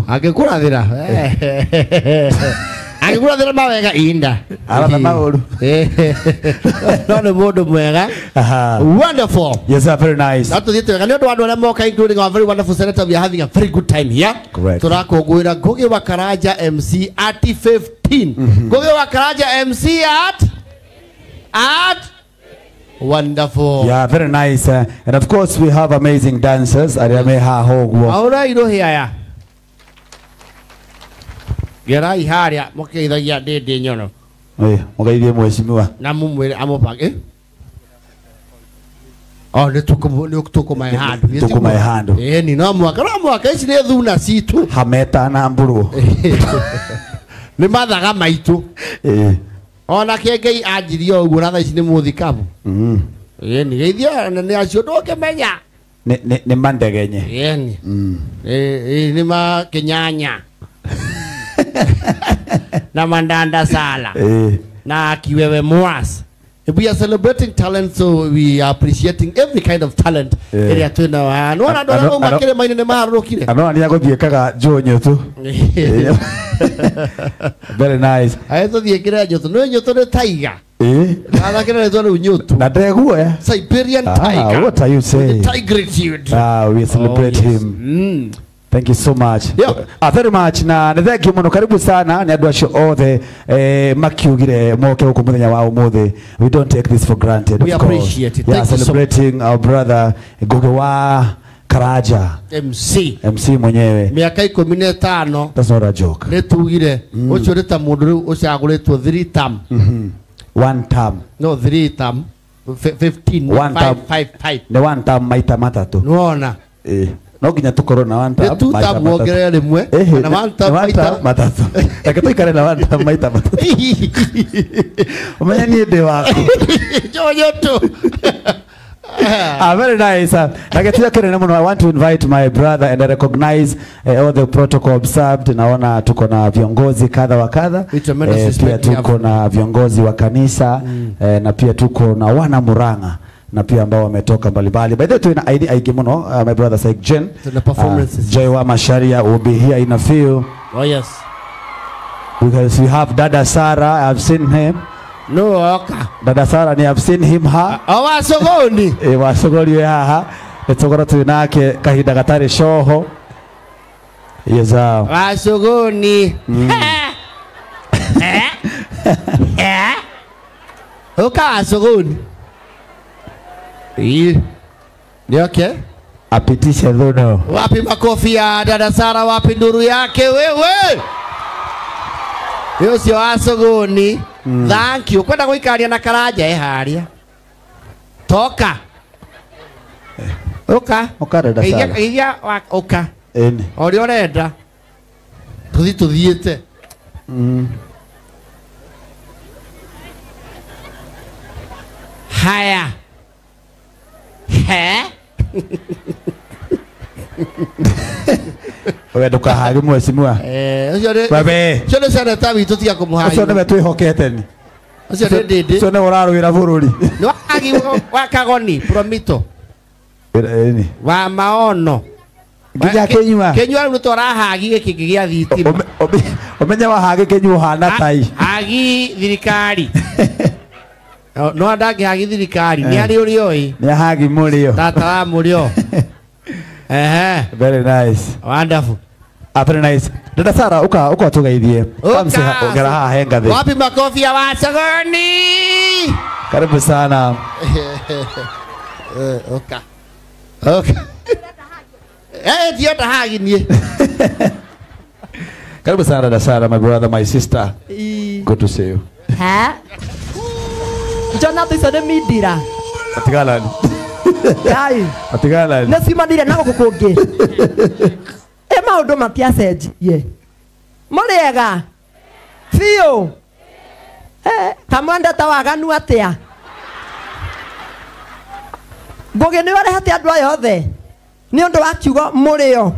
Angĩkũrathĩra. Angĩkũrathĩra mawega inda. Aratha maũru. No nĩ mũndũ mwega. Wonderful. Yes sir, very nice. Na tuthiĩte wega nĩ ũndũ wa andũ arĩa moka, including our very wonderful senator. We are having a very good time here. Correct. Tũrakũngũĩra Ngugi wa Karanja MC at 15. Ngugi wa Karanja MC at wonderful. Yeah, very nice. And of course we have amazing dancers arĩa me haha ũguo. Aũra irohi aya. Gerai harĩa mũkĩgeithagia Ndĩndĩ Nyono. Mũgeithie mheshimiwa. Na mũmwĩre amũbange. Oh, nĩ tũkũmahe handũ. Tũkũmahe handũ. Ĩni no mũhaka ici nĩ thuna citũ. Hameta na mbũrũ. Nĩ mathaga maitũ. Ona Kĩengei anjirie ũguo na thaa ici nĩ mũthikabu. Ĩni geithia nĩ acio ndũngĩmenya. Nĩ mandegenye. Ĩni. Nĩ ma Kĩnyanya. Na Mandanda Sala. Na Kiwewe Mwas. We are celebrating talent, so we are appreciating every kind of talent. Ĩrĩa twĩna haha. Nĩwona andũ arĩa mauma kĩrĩma-inĩ nĩ maharũrũkire. Ano nĩ agũthiĩkaga Njũnyũtũ. Very nice. Aye tũthiĩ kĩrĩa Njũtũ. Nĩ Njũtũ nĩ tiger. Athakĩra rĩtwa rĩu Njũtũ. Na ndeguoya. Siberian tiger. What are you saying? With the tigritude. We celebrate him. Thank you so much. Yeah. Very much na nĩ thank you mũno, karibu sana nĩ andũ acio othe makiugire moke gũkũ mũthenya wa ũmũthĩ. We don't take this for granted. We appreciate it. Yeah, celebrating our brother Ngugi wa Karanja MC. MC mwenyewe. Miaka 15. That's not a joke. Nĩ tugire ũcio nĩ ta mũndũ rĩu ũcagũrĩtwo 3 term. 1 term. No 3 term. 15. 5 5 5. Nĩ 1 term maita matatũ. Nĩwona? No nginya tukorwo na 1 term. Nĩ 2 term wongerere rĩmwe na 1 term maita matatũ. Reke tũikare na 1 term maita matatũ. Ũmenye niĩ ndĩ waku. Njũnyũtũ. Very nice. Na gĩtĩo kĩnene mũno, I want to invite my brother and I recognize all the protocol observed. Naona tuko na viongozi kadha wa kadha. Pia tuko na viongozi wa kanisa, na pia tuko na wana Murang'a na pia ambao wametoka mbalimbali. By the way, tuna ID aigi muno, my brother Saik Jen. The performances. Joy wa Masharia will be here in a few. Oh yes. Because we have Dada Sarah, I've seen him. No, oka. Dada Sarah, ni I've seen him ha. Wasogoni. Wasogoni haha. Nitugora twinake kahinda gatari coho. Yes. Wasogoni. Oka wasogoni. Ni okay? Apitishe dhuno. Wapi makofi ya Dada Sara, wapi nduru yake wewe? Ucio wasogoni. Thank you. Kwenda guikaria na Karanja haria. Toka. Oka. Oka Dada Sara. Iria oka. Eni. Oria urenda. Tuthi tuthiite. Haya. He? Wewe ndukahage mheshimiwa. Ucio nĩ ucio nĩ seneta witũ tiga kũmũhagia. Ucio nĩwe twĩhokete ni. Ucio nĩ Ndĩndĩ. Ucio nĩwe ũrarũĩra bũrũri. Nĩ wagi wa Kagoni Promito. Ĩni. Wa Maono. Nginya Kĩnyua. Kĩnyua rĩu nĩtũrahagi gĩkĩ gĩa thitima. Ũmenye wahagi Kĩnyua ũhana tai. Hagi thirikari. No ndangĩhagi thirikari nĩ arĩ ũrĩa ũĩ. Nĩ ahagi mũrĩo. Tata wa mũrĩo. Very nice. Wonderful. Very nice. Dada Sara, uka tugeithie. Ongera haha he ngathĩ. Wapi makofi ya Wasogoni? Karibu sana. Oka. Oka. Ndienda hagi niĩ. Karibu sana Dada Sara, my brother, my sister. Good to see you. Ha? Njona icio nĩ mindira. Atigalani. Ngai. Atigalani. Nĩ ciumanire na gũkũ kũngĩ. Maũndũ matiacenjirie. Mũrĩega? Biũ. Kamwendete waganu atĩa? Ngugi nĩ ũrehete andũ aya othe nĩ ũndũ wa kiugo mũrĩo.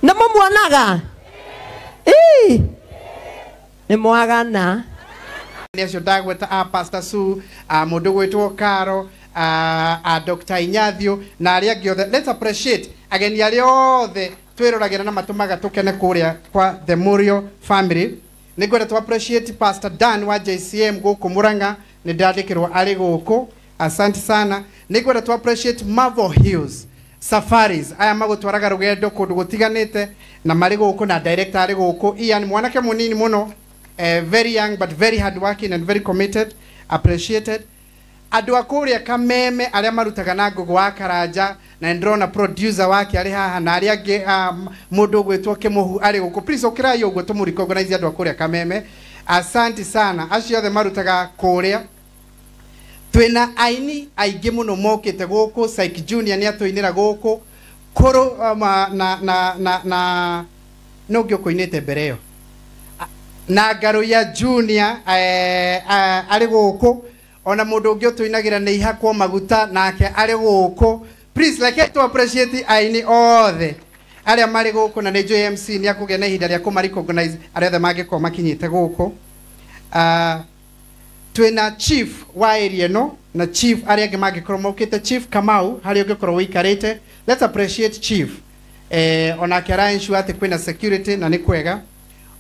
Nĩ mũmuonaga? Ĩĩ. Nĩ mwagana. Nĩ acio ndagweta a Pastor Sue, a mũndũ gwĩtwo Karo, Dr. Inyathio na arĩa angĩ othe. Let's appreciate ageni arĩa othe twĩroragĩra na matũmaga tũkene kũrĩa kwa the Murio family. Nĩ ngwenda tu appreciate Pastor Dan wa JCM gũkũ Murang'a, nĩ ndandĩkĩrwo arĩ gũkũ, asante sana. Nĩ ngwenda tu appreciate Marvel Hills Safaris, aya magũtwaraga rũgendo kũndũ gũtiganĩte na marĩ gũkũ, na director arĩ gũkũ Ian, mwanake mũnini mũno, very young but very hard working and very committed, appreciated. Andũ a kũrĩa Kameme arĩa marutaga na Ngũgũ wa Karanja, na ndĩrona producer wake arĩ haha na arĩa angĩ, mũndũ ũgwĩtwo Kĩmũhu arĩ gũkũ. Please ũkĩrai ũguo tũmũ recognize andũ a kũrĩa Kameme, asante sana. Acio othe marutaga kũrĩa. Twĩna aini aingĩ mũno mokĩte gũkũ. Syke Junior nĩ atũinĩra gũkũ kũrũ na no ũngĩ ũkũinĩte mbere ĩyo, na Ngaruiya Junior arĩ gũkũ, ona mũndũ ũngĩ ũtũinagĩra nĩ ihakwo maguta nake arĩ gũkũ. Please reke tu appreciate aini othe arĩa marĩ gũkũ, na nĩ njũĩ MC nĩ akũgĩa na ihinda rĩa kũma recognize arĩa othe mangĩkorwo makinyĩte gũkũ. Twĩna chief wa area ĩno na chief arĩa angĩ mangĩkorwo mokĩte, Chief Kamau harĩa ũngĩkorwo ũikarĩte, let's appreciate chief, onake ara ensure atĩ kwĩna security na nĩ kwega.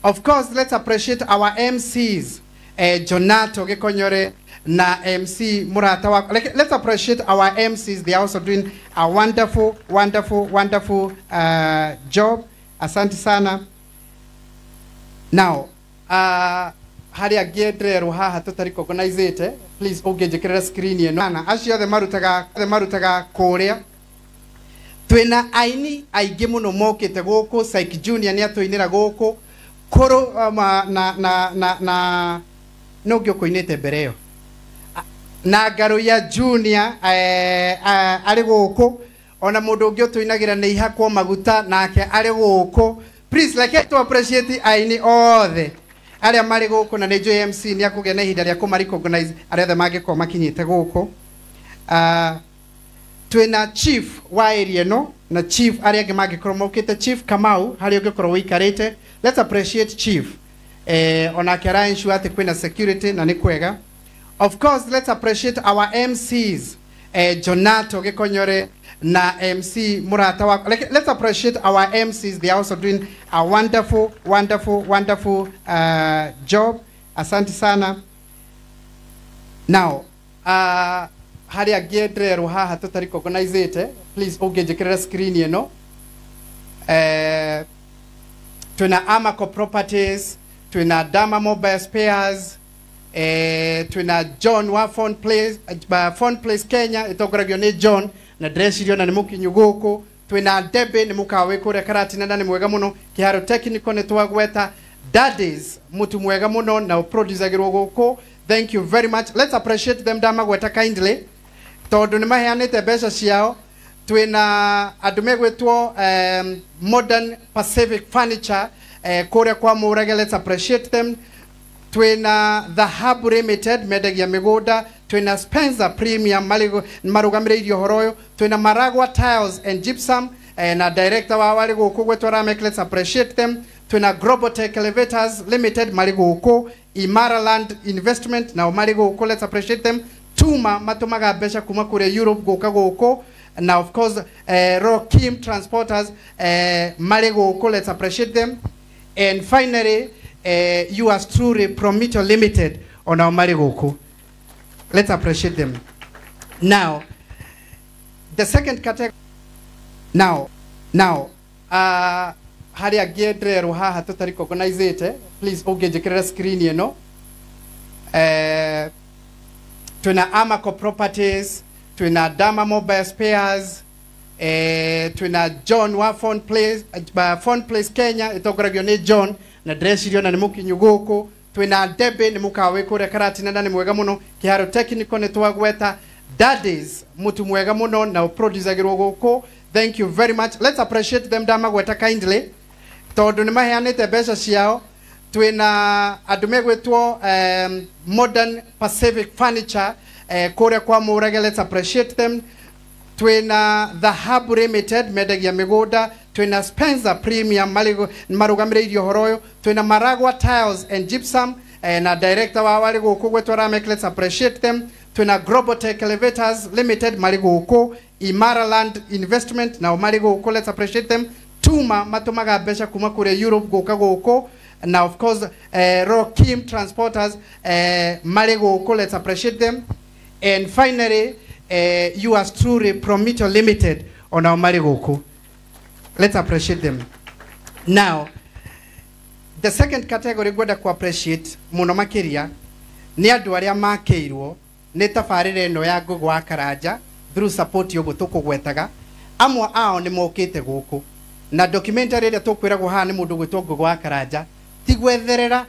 Of course let's appreciate our MCs, Jonato Gikonyore na MC Murata wa. Let's appreciate our MCs, they are also doing a wonderful wonderful wonderful job, asante sana. Now harĩa angĩ ndĩrerwo haha tũta recognize, please ũngĩnjĩkĩrĩra screen ĩno. Na acio othe marutaga kũrĩa. Twĩna aini aingĩ mũno mokĩte gũkũ. Syke Junior nĩ atũinĩra gũkũ kũrũ na no ũngĩ ũkũinĩte mbere ĩyo, na Ngaruiya Junior arĩ gũkũ, ona mũndũ ũngĩ ũtũinagĩra nĩ ihakwo maguta nake arĩ gũkũ. Please reke tu appreciate aini othe arĩa marĩ gũkũ, na nĩ njũĩ MC nĩ akũgĩa na ihinda rĩa kũma recognize arĩa othe mangĩkorwo makinyĩte gũkũ. Twĩna chief wa area ĩno na chief arĩa angĩ mangĩkorwo mokĩte, Chief Kamau harĩa ũngĩkorwo ũikarĩte, let's appreciate chief, onake ara ensure atĩ kwĩna security na nĩ kwega. Of course let's appreciate our MCs, Jonato Gikonyore na MC Murata wa. Let's appreciate our MCs, they are also doing a wonderful wonderful wonderful job, asante sana. Now harĩa angĩ ndĩrerwo haha tũta recognize, please ũngĩnjĩkĩrĩra screen ĩno. Twĩna Amaco Properties, twĩna Dama Mobile Spares, twĩna John wa Phone Place, Phone Place Kenya ĩtongoragio nĩ John na ndĩreciria ona nĩ mũkinyu gũkũ. Twĩna Debe nĩ mũkawa wĩ kũrĩa Karatina na nĩ mwega mũno. Kĩharo Technical nĩ twagweta. Daddies mũtu mwega mũno na ũproducagĩrwo gũkũ, thank you very much. Let's appreciate them, ndamagweta kindly tondũ nĩ maheanĩte mbeca ciao. Twĩna andũ megwĩtwo Modern Pacific Furniture kũrĩa kwa Mũrage, let's appreciate them. Twĩna The Hub Limited mendagia mĩgũnda. Twĩna Spencer Premium marũgamĩrĩirie ũhoro ũyũ. Twĩna Maragua Tiles and Gypsum na director wao arĩ gũkũ gwĩtwo Ramek, let's appreciate them. Twĩna Global Tech Elevators Limited marĩ gũkũ. Imara Land Investment nao marĩ gũkũ, let's appreciate them. Tuma matũmaga mbeca kuma kũrĩa Europe gũka gũkũ, na of course Rokim Transporters marĩ gũkũ, let's appreciate them. And finally yours truly Promito Limited onao marĩ gũkũ, let's appreciate them. Now the second category. Now harĩa angĩ ndĩrerwo haha tũta recognize, please ũngĩnjĩkĩrĩra screen ĩno. Twĩna Amaco Properties, twĩna Dama Mobile Spares, twĩna John wa Phone Place, Phone Place Kenya ĩtongoragio nĩ John na ndĩreciria ona nĩ mũkinyu gũkũ. Twĩna Debe nĩ mũkawa wĩ kũrĩa Karatina na nĩ mwega mũno. Kĩharo Technical nĩ twagweta. Daddies mũtu mwega mũno na ũproducagĩrwo gũkũ, thank you very much. Let's appreciate them, ndamagweta kindly tondũ nĩ maheanĩte mbeca ciao. Twĩna andũ megwĩtwo Modern Pacific Furniture kũrĩa kwa Mũrage, let's appreciate them. Twĩna The Hub Limited mendagia mĩgũnda. Twĩna Spencer Premium marũgamĩrĩirie ũhoro ũyũ. Twĩna Maragua Tiles and Gypsum na director wao arĩ gũkũ gwĩtwo Ramek, let's appreciate them. Twina Global Tech Elevators Limited marĩ gũkũ, Imara Land Investment nao marĩ gũkũ, let's appreciate them. Tuma matũmaga mbeca kuma kũrĩa Europe gũka gũkũ, na of course Rokim Transporters marĩ gũkũ, let's appreciate them. And finally yours truly Promito Limited onao marĩ gũkũ, let's appreciate them. Now the second category ngwenda ku appreciate mũno makĩria nĩ andũ arĩa makĩirwo nĩ tabarĩra ĩno ya Ngugi wa Karanja through support ũguo tũkũgwetaga. Amwe ao nĩ mokĩte gũkũ na documentary ĩrĩa tũkwĩragwo haha nĩ mũndũ gwĩtwo Ngugi wa Karanja ti gwetherera.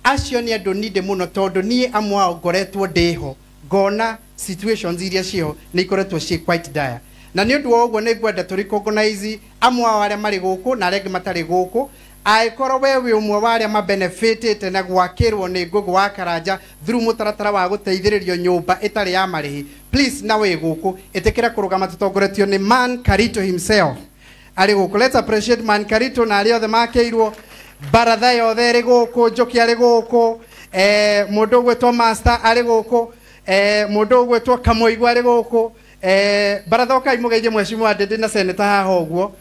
Acio nĩ andũ ninde mũno tondũ niĩ amwe ao ngoretwo ndĩho ngona situations iria ciho nĩ ikoretwo ciĩ quite dire, na nĩ ũndũ wa ũguo nĩ ngwenda tũ recognize amwe ao arĩa marĩ gũkũ na arĩa angĩ matarĩ gũkũ. Angĩkorwo we wĩ ũmwe wa arĩa mabenefitĩte na gwakĩrwo nĩ Ngugi wa Karanja through mũtaratara wa gũteithĩrĩrio nyũmba ĩtarĩ ya marĩhi, please na wĩ gũkũ ĩtĩkĩra kũrũgama tũtongoretio nĩ Man Karito himself arĩ gũkũ. Let's appreciate Man Karito na arĩa othe makĩirwo, baratha yothe ĩrĩ gũkũ, Njoki arĩ gũkũ, mũndũ ũgwĩtwo Master arĩ gũkũ, mũndũ ũgwĩtwo Kamoigwa arĩ gũkũ, baratha ũkai mũgeithie mheshimiwa Ndindi na seneta haha ũguo,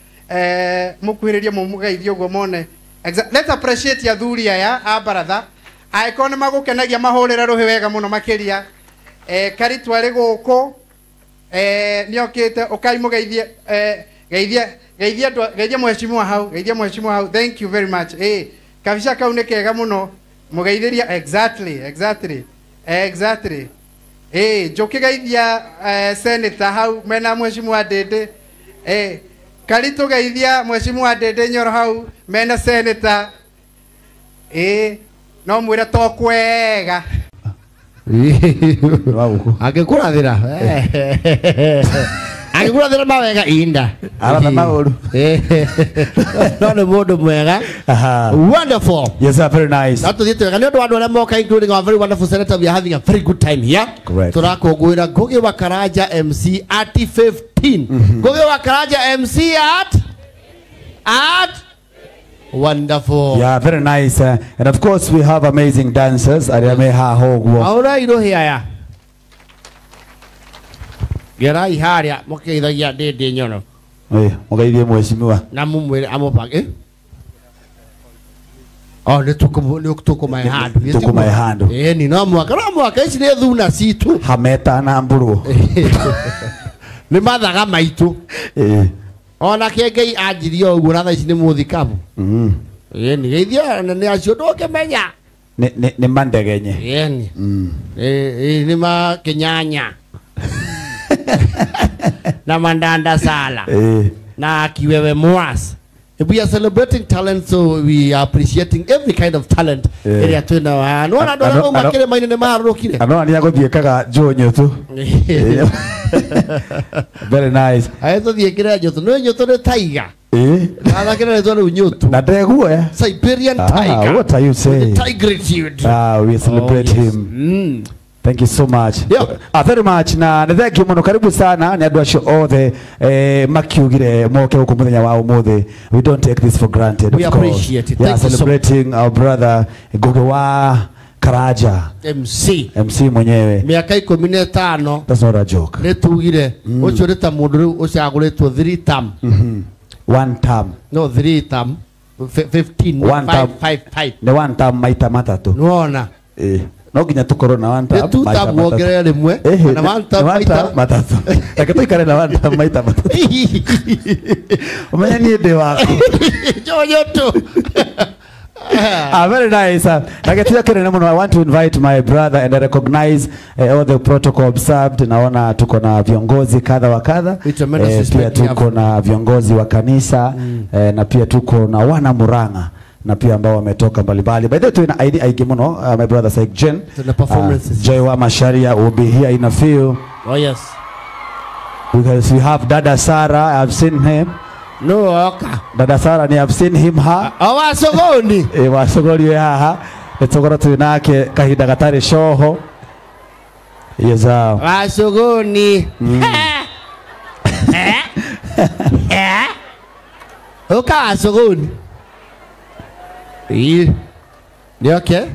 mũkuhĩrĩrie mũmũgeithie ũguo mone. Let's appreciate athuri aya a baratha, angĩkorwo nĩ magũkenagia mahũrĩre rũhĩ wega mũno makĩria. Karitu arĩ gũkũ, nĩokĩte, ũkai mũgeithie, geithie geithie geithie mheshimiwa hau, geithie mheshimiwa hau, thank you very much. Kabica kau nĩ kega mũno, mũgeithĩria exactly exactly exactly. Njoki geithia senator hau mena mheshimiwa Ndindi. Karitu geithia mheshimiwa Ndindi Nyoro hau mena senator. No mwĩre to kwega. Angĩkũrathĩra angĩkũrathĩra mawega inda aratha maũru no nĩ mũndũ mwega. Wonderful. Yes sir, very nice. Na tuthiĩte wega nĩ ũndũ wa andũ arĩa moka including our very wonderful senator, we are having a very good time here. Tũrakũngũĩra Ngugi wa Karanja MC at 15. Ngugi wa Karanja MC at wonderful. Yeah, very nice. And of course we have amazing dancers arĩa me haha ũguo. Aũra irohi aya. Gerai harĩa mũkĩgeithagia Ndindi Nyoro. Mũgeithie mheshimiwa. Na mũmwĩre amũbange. Oh, nĩ tũkũmahe handũ. Tũkũmahe handũ. Ĩni no mwaka, no mwaka ici nĩ thuna citũ. Hameta na mbũrũ. Nĩ mathaga maitũ. Ona kĩengei anjirie ũguo na thaa ici nĩ mũthikabu. Ĩni geithia anene acio ndũngĩmenya. Nĩ mandegenye. Ĩni. Nĩ ma kĩnyanya. Na mandanda sala. Na kiwewe mwas. We are celebrating talent, so we are appreciating every kind of talent. Ĩrĩa twĩnayo haha. Nĩwona andũ arĩa mauma kĩrĩma-inĩ nĩ maharũrũkire. Ano nĩ agũthiĩkaga njũnyũtũ. Very nice. Aye tũthiĩ kĩrĩa njũtũ. Nĩ njũtũ nĩ tiger. Athakĩra rĩtwa rĩu nyũtũ. Na ndeguoya. Siberian tiger. What are you saying? With the tigritude. We celebrate him. Thank you so much. Yeah. Very much. Na nĩ thank you mũno, karibu sana nĩ andũ acio othe makiugire moke gũkũ mũthenya wa ũmũthĩ. We don't take this for granted. We appreciate it. Yeah, celebrating our brother Ngugi wa Karanja MC. MC mwenyewe. Miaka 15. That's not a joke. Nĩ tugire ũcio nĩ ta mũndũ rĩu ũcagũrĩtwo 3 term. 1 term. No 3 term. 15. 1 term. 5 5. Nĩ 1 term maita matatũ. Nĩwona. No nginya tukorwo na 1 term. 2 term wongerere rĩmwe na 1 term maita matatũ. Reke tũikare na 1 term maita matatũ. Ũmenye niĩ ndĩ waku. Njoyotũ. Very nice. Nagetia kĩnene mũno. I want to invite my brother and I recognize all the protocol observed. Naona tuko na viongozi kadha wa kadha. Pia tuko na viongozi wa kanisa, na pia tuko na wana Murang'a na pia ambao wametoka mbalimbali. By the way, tuna ID aigi muno, my brother Saik Jen. The performances. Joy wa Masharia will be here in a few. Oh yes. Because we have Dada Sarah, I've seen him. No, okay. Dada Sarah, ni I've seen him ha. Oh, wasogoni. Wasogoni haha. Etogora tunake kahinda gatari shoho. Yes. Wasogoni. Oka wasogoni. Ni okay?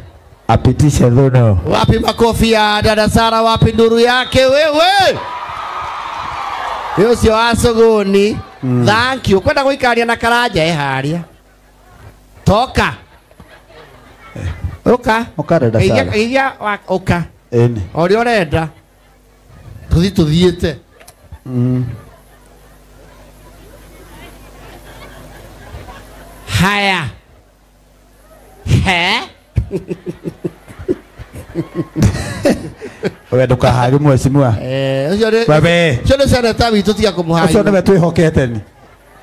Apitishe dhuno. Wapi makofi ya dada Sara, wapi nduru yake wewe? Ucio wa Sogoni. Thank you. Kwenda guikaria na Karanja haria. Toka. Uka. Uka dada Sara. Igia uka. Eni. Oria urenda. Tuthi tuthiite. Haya. He? Wewe ndukahage mheshimiwa. Ucio ni Babe. Ucio ni seneta witũ tiga kũmũhagi. Ucio nĩwe twĩhokete ni.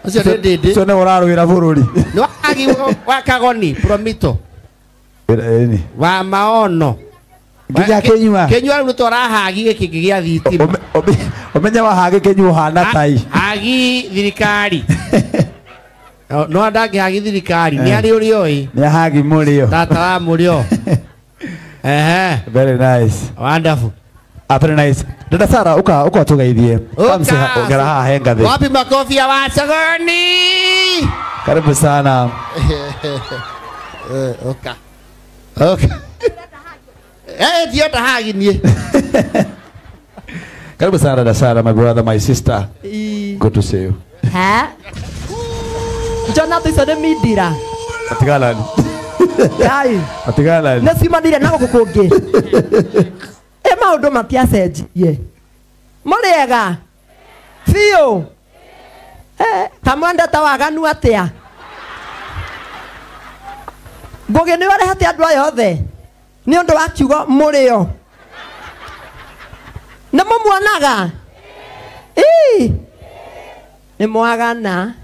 Ucio nĩ ndĩndĩ. Ucio nĩwe ũrarũĩra bũrũri. Nĩ wahagi wa Kagoni Promito. Eni. Wa maono. Nginya Kinyua. Kinyua rĩu nĩtũrahagi gĩkĩ gĩa thitima. Ũmenye wahagi Kinyua ũhana tai. Hagi thirikari. No ndangĩhagi thirikari nĩ arĩ ũrĩa ũĩ. Nĩ ahagi mũrĩo. Tata wa mũrĩo. Ehe. Very nice. Wonderful. Very nice. Dada Sara uka uka tugeithie. Ongera haha he ngathĩ. Wapi makofi ya Wasagoni? Karibu sana. Uka. Uka. Ndienda hagi niĩ. Karibu sana Dada Sara, my brother, my sister. Good to see you. Ha? Jonathan icio nĩ mindira. Atigalani. Ngai. Atigalani. Nĩ ciumanire na gũkũ kũngĩ. Maũndũ matiacenjirie. Mũrĩega biũ. Kamwendete waganu atĩa? Ngũgĩ nĩwe ũrehete andũ aya othe nĩ ũndũ wa kiugo mũrĩo. Nĩ mũmuonaga? Ii. Nĩ mwagana.